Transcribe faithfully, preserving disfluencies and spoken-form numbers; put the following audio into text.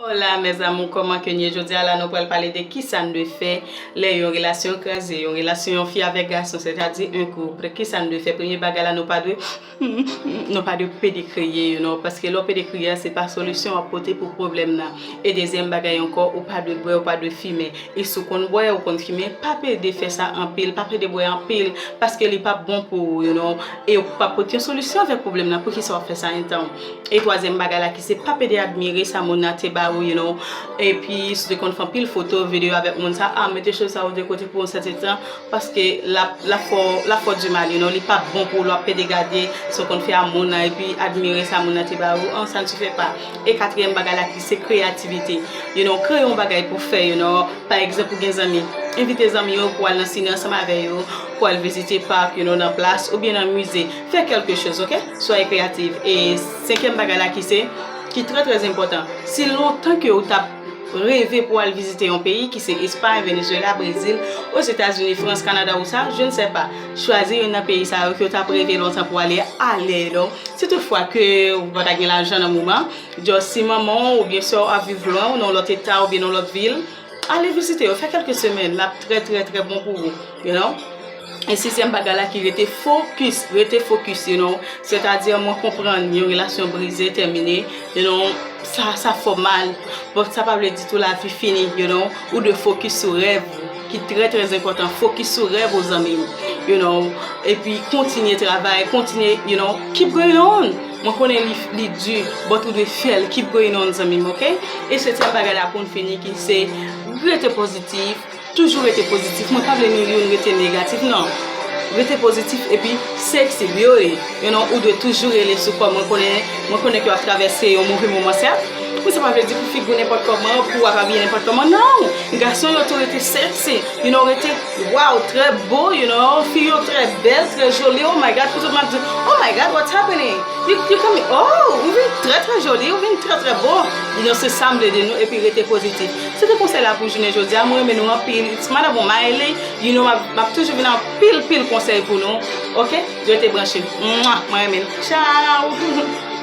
Hola mes amours, kòman ke n ye? Jodi a la nou pral pale de kisa n dwe fè lè yon relasyon kraze, yon relasyon yon fi avèk gason, sètadi yon koup. Kisa n dwe fè? Premye bagay la, nou pa dwe nou pa dwe pede kriye, you know, paske lè w pede kriye a, se pa solisyon w ap pote pou pwoblèm nan. E dezyèm bagay ankò, ou pa dwe bwè, ou pa dwe fimen. E si w konn bwè, ou konn fimen, pa pede fè sa anpil, pa pede bwè anpil, paske li p ap bon pou ou, you know. E ou p ap pote yon solisyon avèk pwoblèm nan, poukisa w ap fè sa antan? E twazyèm bagay la ki se pa pede admire sa moun nan te ba ou, you know. Epi, si w te konn fè anpil foto, videyo avèk moun sa, a, mete choz sa yo de kote pou yon sèten tan, paske l ap, l ap fè w, l ap fè w di mal, you know, li p ap bon pou ou, l ap pede gade, si w konn fè a moun nan, epi admire sa moun nan te ba ou, an, ça ne se fait pas. E katriyèm bagay la ki se kreyativite, you know, kreye yon bagay pou fè, you know, pa egzanp, ou gen zanmi, envite zanmi yo pou al nan sine ansanm avè yo, pou al vizite pak, you know, nan plas, oubyen nan mize, fè kèlke choz, ok? Soyez créatif. E senkyèm bagay la ki se, ki trè, trè enpòtan, si lontan ke ou t ap reve pou al vizite yon peyi, ki se Espay, Venezuela, Brezil, Ozetazini, Frans, Kanada ou sa, je ne sais pas. Chwazi youn nan peyi sa yo ke w t ap reve lontan pou ale, ale, non. Si toutfwa ke ou pa ta gen lajan nan moman, just si manman w oubyen sè w ap viv lwen w, nan yon lòt eta oubyen nan yon lòt vil, ale vizite yo, fè kèlke semèn, l ap trè, trè, trè bon pou ou, you know. E sizyèm bagay la ki rete fokis, rete fokis, you know. Sètadi, mwen konprann yon relasyon brize, tèmine, you know, sa, sa fè w mal. But sa pa vle di tou lavi fini, you know. Ou dwe fokis sou rèv ou, ki trè, trè enpòtan. Fokis sou rèv ou, zanmi m, you know. Epi kontinye travay, kontinye, you know, keep going on. Mwen konnen li, li di, but ou dwe fè l, keep going on, zanmi m, ok? E setyèm bagay la pou n fini, ki se rete pozitif, toujou rete pozitif. Mwen pa vle nou youn rete negatif, non. Rete pozitif epi sexy, beauty. You know, ou dwe toujou rele sou kò. Mwen konnen, mwen konnen ke w ap travèse yon move moman, sèt. Men sa pa vle di pou figi w nenpòt kòman, pou w ap abiye nenpòt kòman. Non! Gason yo tou rete sexy. You know, rete, wow, trè bo, you know. Fi yo trè bèl, trè joli. Oh my God, pou tout moun ap di, "Oh my God, what's happening?" You, you come, oh, ou vin trè, trè joli, ou vin trè, trè bo. You know, se sa m vle di nou, epi rete pozitif. Se te konsèy la pou jounen jodi a. Mwen renmen nou anpil. It's Madam Omayle. You know, m ap, m ap toujou vin anpil, pil konsèy pou nou. Ok? Rete branche. Mwa, mwen renmen nou. Ciao!